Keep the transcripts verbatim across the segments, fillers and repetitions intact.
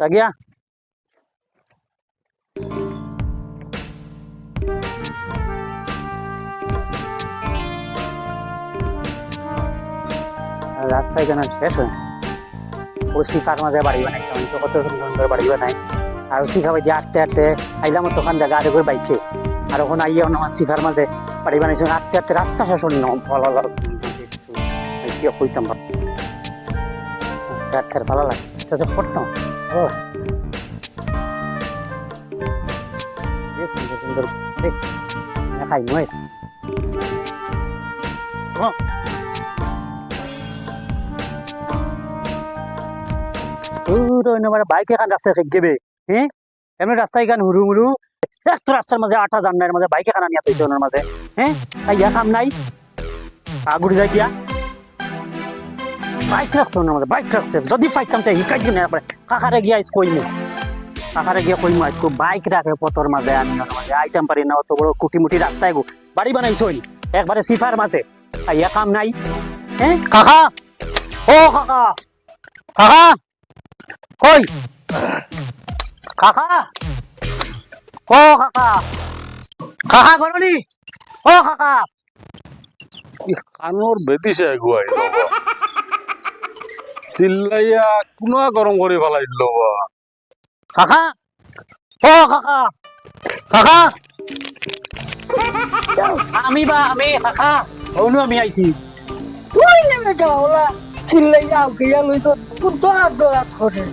যা গিয়া। রাস্তা এখানে শেষ হয়। ও সিফার মাঝে বাড়ি বানাইছে, আমি তো কত সুন্দর সুন্দর বাড়ি বানাই। আর ও সিফা বাড়ি আটতে আটতে আইলাম, তখন দেখা আর একবার বাইকে। আর ওখানে আইয়া ওখানে আমার সিফার মাঝে বাড়ি বানাইছে, আটতে আটতে রাস্তা শেষ হল না, ভালো লাগলো। কি কইতাম বা? আটতে আটতে ভালো লাগে, এটা তো করতাম। ও। এ সুন্দর সুন্দর, এ, খাই নয়। তোর ওই নম্বরে বাইক এখান রাস্তায় খেয়ে গেবে, হ্যাঁ? এমনি রাস্তা এখান হুরু মুরু, এক তো রাস্তার মাঝে আটা জান না, এর মাঝে বাইক এখান আনিয়া তৈছে ওনার মাঝে, হ্যাঁ? তাই ইয়া কাম নাই, আগুড়ি যাই গিয়া। বাইক রাখছে ওনার মাঝে, বাইক রাখছে, যদি পাইতাম তাই হিকাই দিন একবারে। কাকারে গিয়া আইস কইমু, কাকারে গিয়া কইমু আইস কো বাইক রাখে পথর মাঝে, আমি ওনার মাঝে আইতাম পারি না, অত বড় কুটি মুটি রাস্তায় গো বাড়ি বানাইছইন একবারে সিফার মাঝে। আইয়া কাম নাই। হ্যাঁ কাকা, ও কাকা, কাকা, কই কাকা, ও কাকা, কাকা গরনি, ও কাকা। ই কানোর বেদিশা এগু আইলো বা। চিল্লাইয়া কুনা গরম করি ফালাই দিল বা। কাকা, ও কাকা, কাকা, আমি বা আমি কাকা, অনু আমি আইছি। তুই না বেটা, ওলা চিল্লাইয়া আউকিয়া লইছ, কোন দরাত দরাত করে।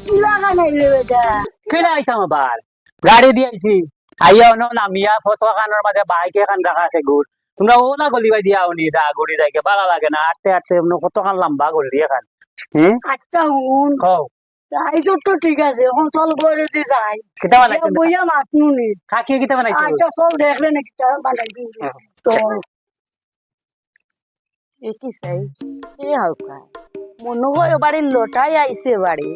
চিল্লা নাই রে বেটা। কেলা আইতাম আবার? গাড়ি দি আইছি। আইয়া অনো নামিয়া ফটো কানোর মাঝে বাইক এখান রাখা আছে গুড়। তোমরা ওলা গলি বাই দিয়া আউনি, দা গুড়ি যাইকে ভালা লাগে না। আটতে আটতে অনো কতখান লম্বা গলি এখান। হুম? আচ্ছা, হুন। কও। তাই তো, তো ঠিক আছে, এখন চল ঘরে দি যাই। কিতা বানাইছো? বইয়া মাত নুনি। কাকি কিতা বানাইছো? আচ্ছা, চল দেখলে না কিতা বানাই দিই। হুম। চল। এ কি চাই? এ হালকা। মনে হয় ও বাড়ির লটাই আইছে বাড়ি।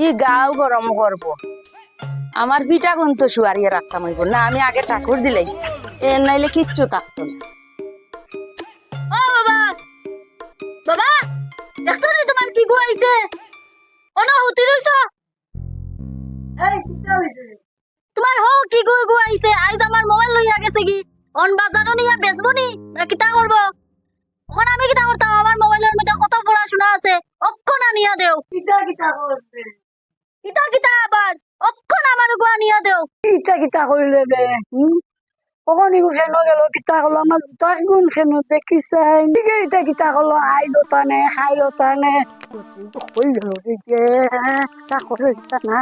ই গাও গরম করব। আমার পিঠা কোন তো শুয়ারিয়ে রাখতাম হইব। না, আমি আগে ঠাকুর দিলাই। এ নাইলে কিচ্ছু থাকতো না। ও বাবা! বাবা! দেখছো নি তোমার কি গু আইছে? ও না, হুতি রইছো? এই, কিতা হইছে? তোমার হো কি গু গু আইছে? আইজ আমার মোবাইল লইয়া গেছে কি? অন বাজারো নিয়া বেচবো নি? না কিতা করবো? অখন আমি কিতা করতাম? আমার মোবাইলর মধ্যে কত পড়াশোনা আছে, অক্ষণ আনিয়া দেও। কিতা কিতা করবে? কিতা কিতা আবার? অক্ষণ আমার গু আনিয়া দেও। কিতা কিতা কইলে বে? হুম? অখন ইগু কেন গেল? কিতা করলো? আমার জুতা গুন কেন দেখি চাই? দিকে ইটা কিতা করলো? আইলো তানে, খাইলো তানে। কই গেল রে যে? তা করে দিতা না।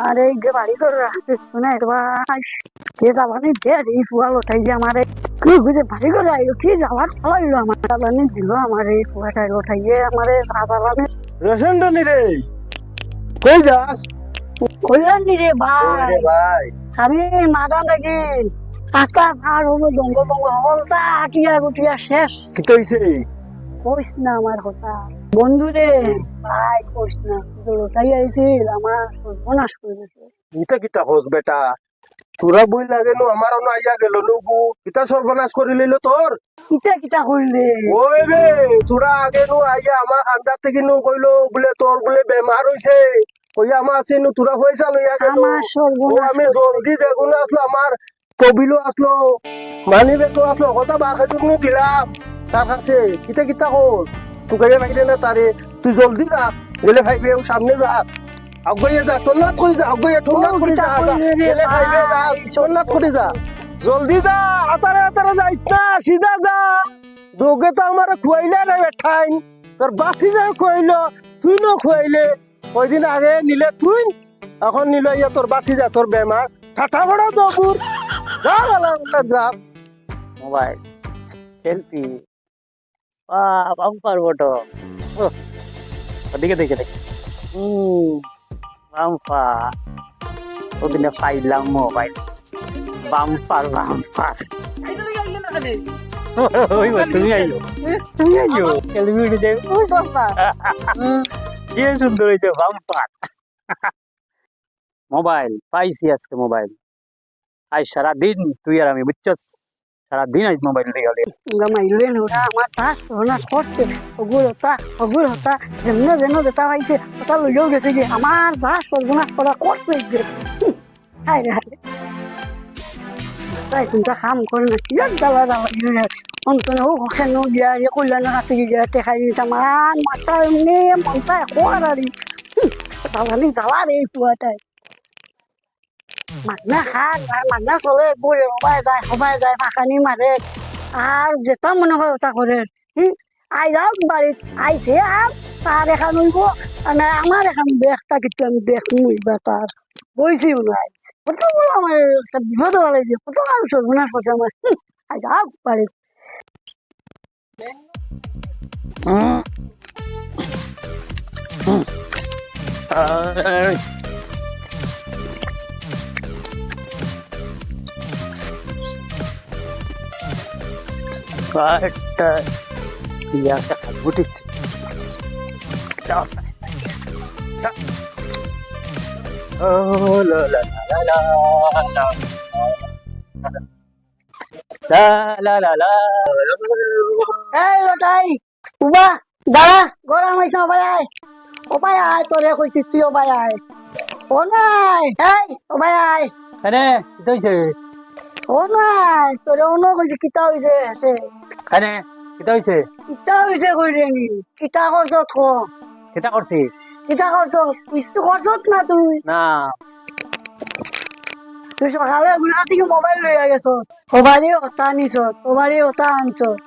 আরে, এই যে বাড়ি করে রাখতে না একবার। কে জাবানি দে রে, ফুয়া লটাই যে আমারে। কি বুঝে বাড়ি করে আইলো? কি জাবান ফালাইলো আমার? জাবানি দিল আমারে, ফুয়াটাই লটাইয়ে আমারে, জাবানি। রেশন ডনি রে, কই যাস? কইলাম নি রে ভাই? ওরে ভাই। আমি মাদান লাগি। রাস্তা পার হবো, জঙ্গল বঙ্গল, হকলতা আটিয়া গুটিয়া শেষ। কিতা হইছে? কইস না আমার কথা। বন্ধু রে, হুম। ভাই কইস না। লটাই আইছিল, আমার সর্বনাশ করে দিছে। ইটা কিতা কস বেটা? তোরা বই লাগে নু, আমার অনো আইয়া গেল নু গু। কিতা সর্বনাশ করি লইল তোর? কিতা কিতা কইলে? ওই রে, তোরা আগে নু আইয়া আমার খান্দার থেকে নু কইলো বুলে তোর বুলে বেমার হইছে। ওই আমার আছে নু তোরা পয়সা লইয়া গেল। আমার সর্বনাশ ও আমি করছে। জলদি দেখুন আসলো আমার কবিলো আসলো, মানি বেগও আসলো, কথা বার করে নু দিলাম তার কাছে। কিতা কিতা কর? তুই কইয়া বাইরে না তারে, তুই জলদি যা, গেলে ভাইবে ও সামনে যা। আগুয়াইয়া যা, টন্নাত করি যা, আগুয়াইয়া টন্নাত ও, করি যা, কিতা যা। কইলে রে গেলে খাইবে যা, ভাই? টন্নাত করি যা। জলদি যা, আতারে আতারে যাইস না, সিধা যা। যোগে তো আমারে খুয়াইলে রে বেঠাইন। তোর বাতি যা খুয়াইলো, তুই না খুয়াইলে। ওই দিন আগে নিলে তুই, এখন নিল ইয়া তোর বাতি যা, তোর বেমার। ঠাটা বড় দবুর। যা, ভালা ভালা যা। মোবাইল, সেলফি, বাহ, বাম্পার ফটো। ওহ, ওদিকে দেখে দেখে। হুম, বাম্পার। ওদিনে পাইলাম মোবাইল। Bumper, bumper. ওই গো, তুমি আইও। তুমি আইও। সেলফি উঠে যাই। ওই বাম্পার। হুম। কি সুন্দর হইছে বাম্পার। মোবাইল, পাইছি আজকে মোবাইল। আজ সারা দিন তুই আর আমি, বুঝছস? সারা দিন আইজ মোবাইল লইয়া লইয়া। আমরা মাইলে নোরা আমার যা সর্বনাশ করছে, ওগুলো তা, ওগুলো তা, যেমন যেন যেটা পাইছে, ওটা লইয়াও গেছে গিয়া। আমার যা সর্বনাশ করা করছে গিয়া। হুম, হায় রে হায় রে। তাই চিন্তা কাম করে না, কি আর জ্বালা জ্বালা ইয়ে। অন্তত ও কেন গিয়া, ইয়ে কল্যাণর কাছে গিয়া, টেকা দিতাম, আর মাথা এমনি মনটা খোয়ার আর। হুম, জ্বালানি জ্বালা রে এই পুয়াটায়। মাগনা খার, আর মাগনা চলে, ঘুরে হবায় যায়, হবায় যায়, ফাঁকানি মারে। আর যেটা মনে করে ওটা করে। হুম? আই যাও বাড়িত, আইছে আর তার এখান হইব, আর না আমার এখান দেখটা কিছু আমি দেখমু এবার তার। বইছি মনে হয়। কত বড় আমার একটা বিপদ হওয়া লাগছে, কত কাল সর্বনাশ করছে আমার। হুম, আই যাও বাড়িত। ও লা লা লা লা লা লা। লা লা লা লা। এই লটাই, উবা, দাঁড়া, গরম হইছে, ও ভাই আয়। ও ভাই আয়, তোরে কইছি তুই ও ভাই আয়। ও নাই, এই, ও ভাই আয়। আরে, কিতা হইছে? ও নাই, তোরে অনো কইছি কিতা হইছে, সে। আরে, কিতা হইছে? কিতা হইছে কইরে নি? কিতা করছত ক? কিতা করছি? কিতা করছত? কিচ্ছু করছত না তুই। না। তুই সকালে গুলা থেকে মোবাইল লইয়া গেছত। ওবারে ওটা নিছত, ওবারে ওটা আনছত।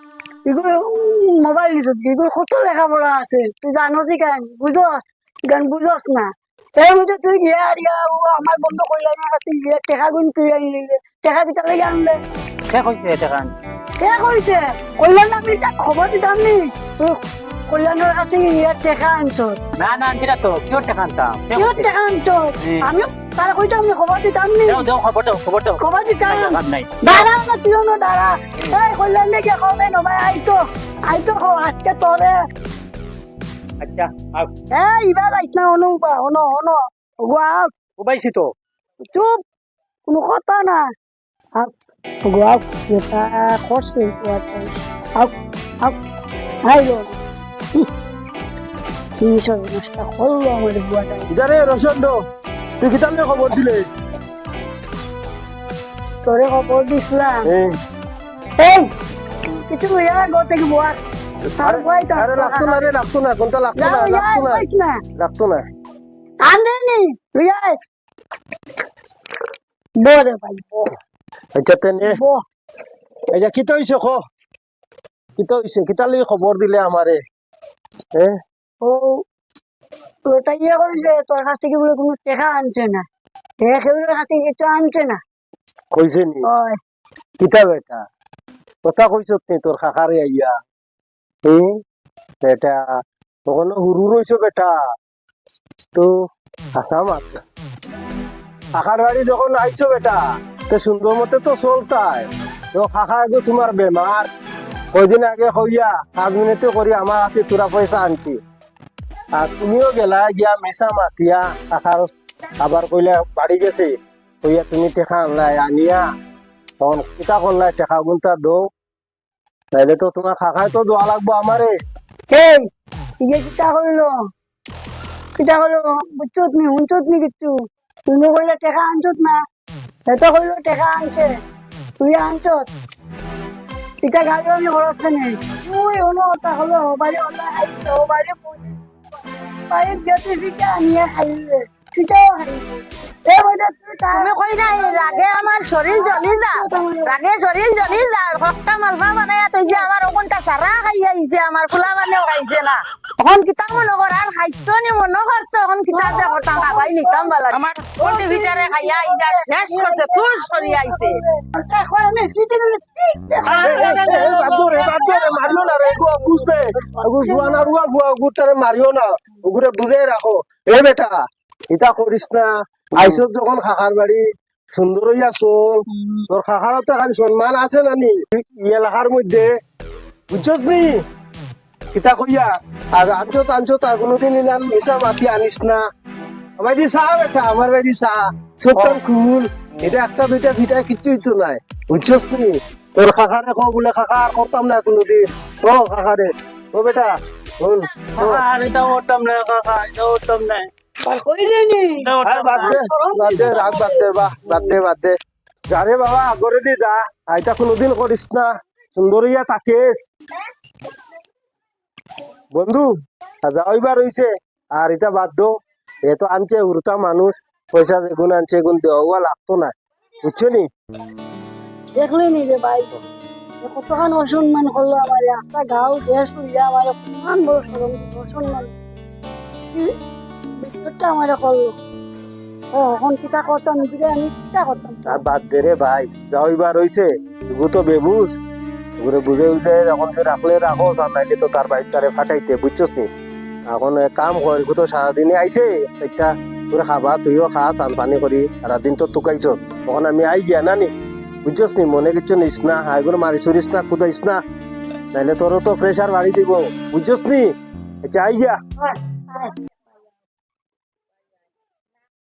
এগুলো, উম, মোবাইল নিছত, এগুলো কত লেখাপড়া আছে। তুই জানোস ই কেন? বুঝোস? কেন বুঝোস না? এর মধ্যে তুই গিয়া আর গিয়া, ও আমার বন্ধু কল্যাণর কাছে গিয়া টেকা গুন তুই আনলি। টেকা কিতা লাগি আনলে? কে কইছে টেকা আন? কে কইছে? কল্যাণ, আমি এটা খবর দিতাম নি। তুই কল্যাণর কাছে গিয়া টেকা আনছত। না, না, আনছি না তো। কিওর টেকা আনতাম? কে কিওর কইছে? টেকা আনছত? হুম। আমিও তারে কইতাম নি, খবর দিতাম নি। দেও, দেও, খবর দেও, খবর দেও। খবর দিতাম। নাই, লাভ নাই। দাঁড়া না, তুই অনো দাঁড়া। এই কল্যাণ রে গিয়া কও না, ভাই, আইতো। আইতো কও, আজকে তোরে। আচ্ছা, আও। এই, ইবার আইস না, অনো উবা, অনো, অনো। ওগো, আও। উবাইছি তো। চুপ, কোনো কথা না। আও, ওগো, আও, যেটা করছে, ওটা। আও, আও, আইলো। হুম। কি সর্বনাশটা করলো আমার বুয়াটা। ইদারে রসন্ড, তুই কিতার লাগি খবর দিলে? তোরে খবর দিছলাম। হ্যাঁ। এই, কিছু লইয়া গো থেকে বুয়ার। তার আরে, বুয়াই তো আরে, লাগতো না রে, লাগতো না, কোনটা লাগতো না, যাও, লাগতো ইয়া, না। কইস না। লাগতো না। আনরে নি, লইয়া আয়। বো রে ভাই, বো। আচ্ছা, তে নে। বো। এই যে, কিতা হইছে, ক? কিতা হইছে? কিতার লাগি খবর দিলে আমারে? হ্যাঁ? ও, লটাইয়ে কইছে, তোর কাছ থেকে বুলে কোনো টেকা আনছে না। হে কেউর কাছ থেকে কিছু আনছে না। কইছে নি? ওই। কিতা বেটা? কথা কইছত নি তোর কাকারে আইয়া? হুম? বেটা, তখনও হুরু রইছো বেটা। তো, হাছা মাত। কাকার বাড়ি যখন আইছো বেটা, তো সুন্দর মতে তো চলতায়। তো কাকা এগো তোমার বেমার। কয়দিন আগে কইয়া, কাজ মিনতি করি আমার হাতে থুড়া পয়সা আনছি। আর তুমিও গেলা গিয়া মিছা মাতিয়া, কাকার আবার কইলা বাড়ি গেছে। কইয়া তুমি টেকা আনলায়, আনিয়া, তখন কিতা করলায়, টেকা গুনতা দো। তাইলে তো তোমার কাকায় তো দোয়া লাগবো আমারে। এই, ইয়ে কিতা কইলো? কিতা কইলো? বুঝছত নি, হুনছত নি কিচ্ছু? তুমি কইলে টেকা আনছত না। এ তো কইলো টেকা আনছে। তুই আনছত। ইটা গাড়ি আমি খরচ কেনে? তুই অনো কথা কইলো, ও বাড়ি অনো আইছে, ও বাড়ি বাড়িত গেছে ফিটা আনিয়া খাইলে। ফিটাও খাইলে। এ বেটা, তুই তা তুমি কই না, এই রাগে আমার শরীর জ্বলি যা। রাগে শরীর জ্বলি যা। হকটা মালপা বানাইয়া তুই যে আমার অগুনটা সারা খাইয়া আইছে, আমার ফুলা বানেও খাইছে না। অখন কিতা মনো কর, আর খাইতো নি মনো করতো, অখন কিতা যে করতাম, খাবাই নিতাম বালা। আমার কোনটি ফিটারে খাইয়া আইয়া শেষ করছে, তুর সরি আইছে। এ, এ, এ, এ, বাদ দে রে, বাদ দে রে, মারিও না রে, এগু বুঝবে। এগু জুয়ান আর উয়া বুয়া, এগু তারে মারিও না। ওগুরে বুঝাই রাখো। এ বেটা, ইতা করিস না। আইসত যখন কাকার বাড়ি, সুন্দর অইয়া চল। তোর কাকারও তো খালি সম্মান আছে না নি? ই এলাকার মধ্যে, বুঝছস নি? কিতা কইয়া? আর আনছত, আনছত, আর কোনোদিন ইলান মিছা মাতি আনিস না। আমার বাড়ি চা বেটা, আমার বাড়ি চা। সত্তর কুল। এটা একটা দুইটা ফিটায় কিচ্ছু হইতো নাই। বুঝছস নি? তোর কাকারে কও বুলে, কাকা আর করতাম না কুনুদিন। ও কাকারে, ও বেটা, হুন, ও। কাকা, আর ইতা করতাম না, কাকা, ইতা করতাম না। আর কইলে নি? ইতা করতাম আর বাদ না। দে, বাদ দে, রাগ বাদ দে, বাহ, বাদ দে, বাদ দে। যা রে বাবা, ঘরে দি যা, ইতা কুনুদিন করিস না, সুন্দর অইয়া থাকিস। বন্ধু, খাজা অইবার অইছে, আর ইতা বাদ দেও। এ তো আনছে হুরুতা মানুষ, পয়সা যেগুন আনছে, এগুন দেওয়া লাগতো না, বুঝছো নি? দেখলে নি রে ভাই, এ কতখান অসম্মান করলো আমারে, আস্তা গাঁও দেশ লইয়া আমারে কতখান বড় শরম, অসম্মান। কি বিপদটা আমারে করলো। ও, এখন কিতা করতাম, নিজেরে আমি কিতা করতাম? আর বাদ দে রে ভাই, যা অইবার অইছে, এগু তো বেবুঝ। এগুরে বুঝে বুঝে এখন তুই রাখলে রাখো, আর নাইলে তো তার বাড়িত তারে ফাটাইতে, বুঝছস নি? এখন এক কাম কর, এগু তো সারাদিনে আইছে, একটা করে খাবা, তুইও খা, চান পানি করি, সারাদিন তো তুকাইছস। এখন আমি আই গিয়া না নি, বুঝছস নি? মনে কিচ্ছু নিস না, আইগুলো মারি চুরিস না, কুদাইস না, নাইলে তোরও তো প্রেশার বাড়ি দিব, বুঝছস নি? আচ্ছা, আই গিয়া।